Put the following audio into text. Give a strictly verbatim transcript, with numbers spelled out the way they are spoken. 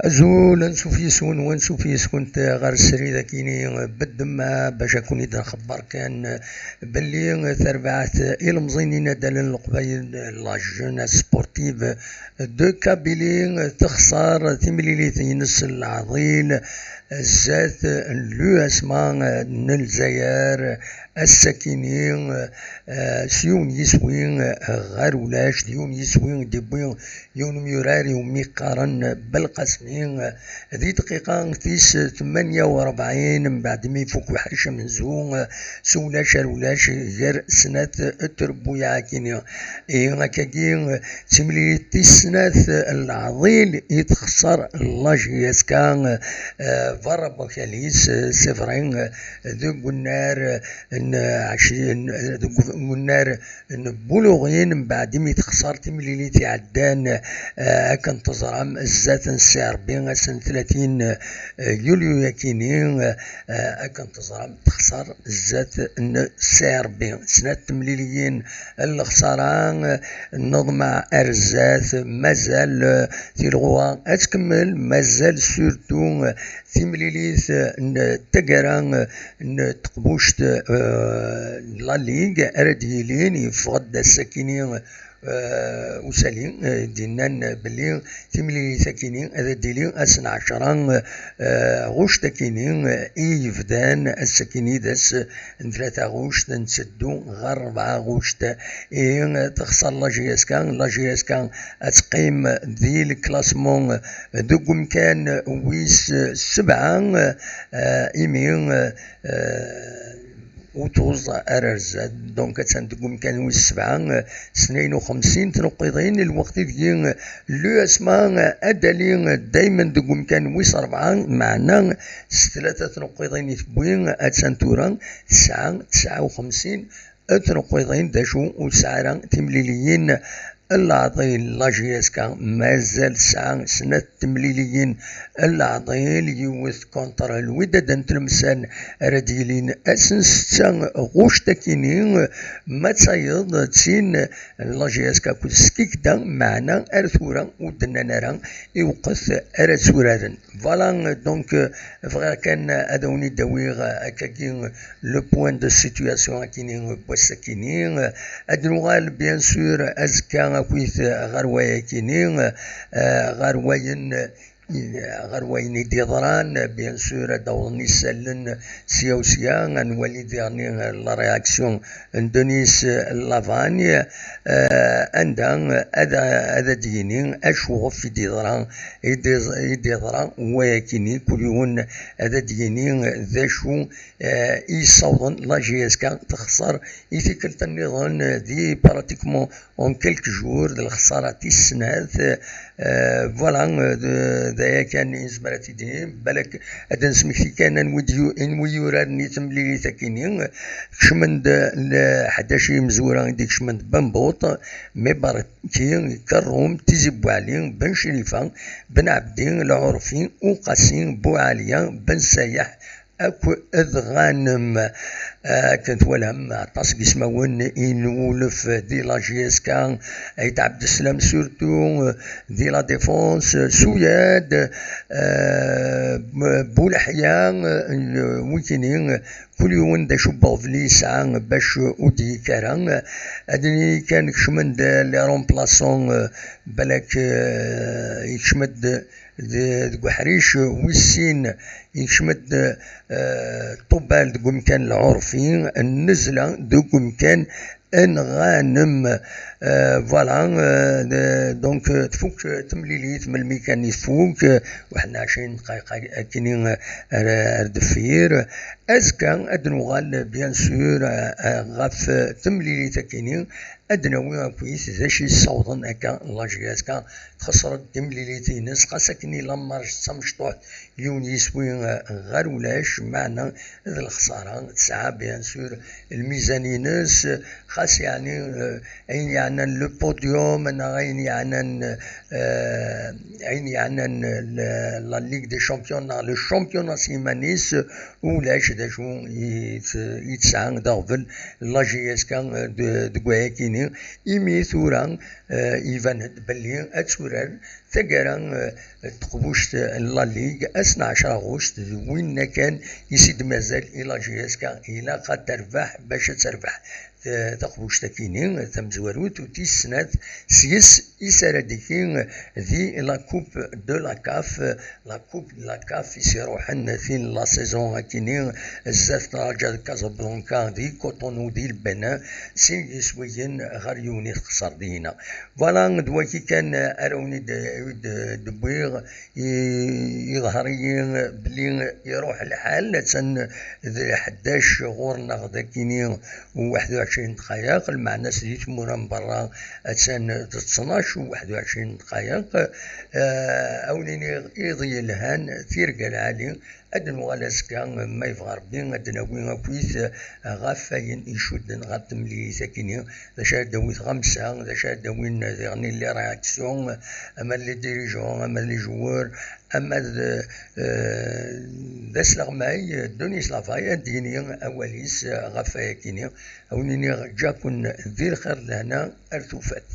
Azul, ansuf yes-wen, wansuf yes-kent ɣer srid akini beddemma, bac ad ken-id-nxebber kan belli tarbaɛt ilemẓin inadalen n Leqbayel, la jeunesse sportive de Kabylie, texṣer timlilit-ines n leɛḍil zdat n l'U S M A n Lezzayer, ass-akini, eh, s yiwen yiswi, eh, ɣer ulac, d yiwen yiswi i d-yewwi yiwen umyurar iwumi qqaren Belqasmi, eh, di dqiqa tis tmanya u rebɛin, mbeɛd mi ifuk uḥric amenzu, eh, s ulac ar ulac, gar snat trebbuyaɛ akini. Ihi akkagi, eh, d timlilit tis snat, eh, n leɛḍil i texṣer la J S K, eh, berra n wakal-is, eh, c'est vrai, eh, deg unnar, eh, n ɛecrin, eh, deg unnar n Buluɣin, mbeɛd imi texṣer timlilit iɛeddan, eh, akken teẓram, zdat n C R B, ass n tlatin, eh, yulyu akini, eh, akken teẓram, texṣer zdat n C R B. Snat temliliyin n lexsara, eh, neḍmeɛ ar zdat, mazal, eh, tilɣuɣa ad tkemmel, mazal surtout, eh, timlilit, eh, n taggara, eh, n teqbuct, eh, n la Ligue ara d-yilin, yeffeɣ-d ass-akini, eh, usali, eh, d-yennan belli timlilit-akini ad d-tili ass n ɛecra, eh, ɣuct akini, eh, i yebdan ass-akini d ass n tlata ɣuct, nteddu ɣer rebɛa ɣuct. Ihi, eh, texṣer la J S K, la J S K ad teqqim di le classement, eh, deg umkan wis sebɛa, eh, imi, eh, eh, utuẓ ara rzad. Donc, attan deg umkan wis sebɛa, eh, tnayen u xemsin tneqqiḍin, lweqt ideg, eh, l'U S M A, eh, ad d-tali, eh, daymen deg umkan wis rebɛa, meɛna s tlata tneqqiḍin i tewwi, eh, attan tura tesɛa tesɛa u xemsin tneqqiḍin, d acu ur tesɛi ara timliliyin n leɛḍil. La J S K mazal tesɛa snat temliliyin n leɛḍil, yiwet contre Lwidad n Tlemsan ara d-yilin ass n setta ɣuct akini, ma d tayeḍ d tin n la J S K akked Skikda, meɛna ar tura ur d-nnan ara i weqt ara tturaren. Voilà, donc, euh, bɣiɣ kan ad awen-id-awiɣ, euh, akkagi, euh, le point de situation akini, euh, n wass-akini. Euh, ad nuɣal, bien sûr, azekka akkit, euh, ɣer wayakini, euh, ɣer wayen, euh, ɣer wayen i d-yeḍran, euh, bien sûr, ad d-awḍen isallen sya u sya, ad nwali diɣen, euh, la réaction n Denis Lavagne, euh, anda, euh, ad, ad d-yini acu ɣef i d-yeḍra, i d-, i d-yeḍra wayakini, kul yiwen ad d-yini d acu, euh, i yessawḍen la J S K texṣer i tikkelt nniḍen, euh, di pratiquement en quelques jours, d lexṣara tis snat, euh, voilà, euh, d, d aya kan i nezmer ad t-id-nini, balak ad d-nesmekti kan anwi d-yu-, anwi yuraren i temlilit akini, kecmen-d l-, ḥdac imezwura i d-ikecmen d Bambuṭ, Mibarki, Kerrum, Tizi Buɛli, Ben Crifa, Ben Ɛebdi, Lɛurfi, Uqasi, Buɛaliya, Ben Sayeḥ, akked Ɣanem. Akken twalam, aṭas n yismawen i nwulef di la J S K, Ayt Ɛebdeslam surtout, di la Défense, Suyad, euh, Buleḥya, euh, wikini, kul yiwen d acu n uɣbel i yesɛa bac ur d-yekk ara. Ad nini kan kecmen-d les remplaçants, euh, balak, euh, yekcem-d d-, deg uḥric wis sin, yekcem-d, euh, Ṭubal deg umkan Lɛurfi, Nnezla deg umkan n Ɣanem. Euh, voilà, euh, de-, donc, euh, tfuk, euh, temlilit, melmi kan i tfuk, euh, waḥed n ɛecrin dqayeq akini, euh, ar, ar deffir. Azekka ad nuɣal, bien sûr, euh, euh, ɣef, euh, temlilit akini, ad d-nawi akkit d acu i yessawḍen akka la J S K txeṣṣer-d timlilit-ines, xas akken i la marche d tamecṭuḥt, yiwen yiswi, eh, ɣer ulac, meɛna d lexṣara tesɛa, bien sûr, lmizan-ines, xas yeɛni, eh, ayen yeɛnan le podium, neɣ ayen yeɛnan, eh, ayen yeɛnan, eh, la, la Ligue des Champions, neɣ le championnat s yiman-is, ulac d acu i t-, i tesɛa d aɣbel la J S K, eh, de-, deg wayakini. Imi tura, eh, iban-d belli ad turar taggara, eh, n teqbuct n La Ligue ass n ɛecra ɣuct, d winna kan i s-id-mazal i la J S K, ilaq ad terbeḥ bac ad terbeḥ, eh, taqbuct-akini tamezwarut u tis snat, s-yes i s ara d-tiki di la Coupe de la CAF, la Coupe de la CAF i s-iruḥen tin n la saison akini zdat n Raja Casablanca di Cotonou di Lbena, sin yiswiyen ɣer yiwen i texṣer dina. Voilà, d waki kan ara wen-id-, id-, d-wwiɣ, i-, iḍher-iyi belli iruḥ lḥal, attan d ḥdac ɣur-neɣ dakini u waḥed u ɛecrin dqayeq, lmeɛna-s di tmura n berra attan d ttnac u waḥed u ɛecrin dqayeq. Eh, a wen-iniɣ iḍ yelhan, tirga lɛali, ad nuɣal azekka, ma yebɣa Rebbi, ad d-nawi akk-it ɣef wayen icudden ɣer temlilit-akini, d acu ara d-tawi tɣamsa, d acu ara d-awin diɣen les réactions, ama d les dirigeants, ama d les joueurs, ama d, eh, d asleɣmay, Denis Lavay, ad d-yini awal-is ɣef wayakini. A wen-iniɣ ǧǧa-ken di lxir d lehna ar tufat.